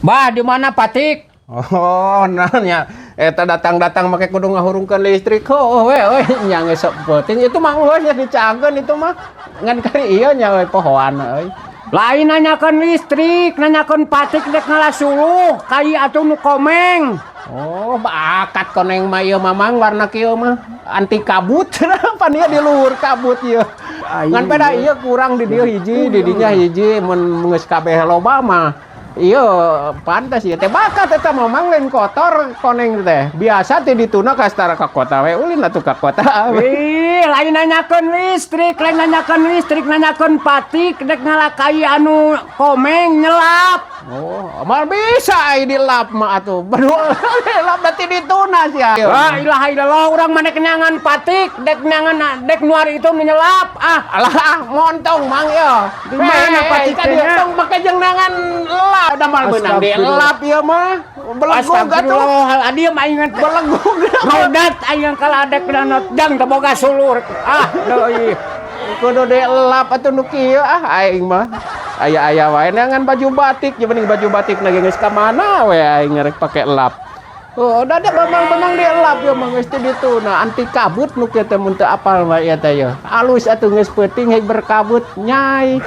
Bah, di mana Patik? Oh, nanya eta datang-datang make kudu ngahurungkeun listrik. Oh, we we nya geus penting itu mah geus dicageun itu mah. Ngan kari ieu nya we pohoan euy. Lain nanyakeun listrik, nanyakeun Patik dek ngala suluh, kai atuh nu komeng. Oh, bakat koneng mah ieu Mamang, warna kieu mah anti kabut. Pan ieu di luhur kabut ieu. Ngan peda ieu kurang di dieu hiji, di dinya hiji, mun geus kabeh loba mah. Iya, pantas ieu teh bakat eta Mamang, lain kotor koneng teh. Biasa teh dituna ka setara ka kota we, ulin atuh ka kota. Ih, lain nanyakeun listrik, lain nanyakeun listrik, nanyakeun Patik dek ngala kai anu komeng nyelap. Oh, mal bisa ai dilap mah atuh. Baru lap berarti ditunas ya. La ilaha illallah, urang mana kenyangan Patik dek neangan dek nuar itu nu nyelap. Ah, Alah, montong Mang ya. Di mana Patik teh? teh nya? Tong make jeung neangan lap. Da mal beunang di Astagfirullah. lap ieu mah. Belegug atuh. Astagfirullahaladzim, aing teh. Belegug. Rodat aing kalau ada kena jang teu boga sulur. Ah, deui. Kudu dilap atuh nu kieu, ah aing mah. Aya-aya wae neangan baju batik, jeung mending baju batik na geus ka mana we aing ngerek pake lap. Oh, da da memang benang dilap ya mah geus teu dituna anti kabut nu kieu teh, mun teu apal mah ieu teh ya. Alus atuh geus peuting heg berkabut nyai.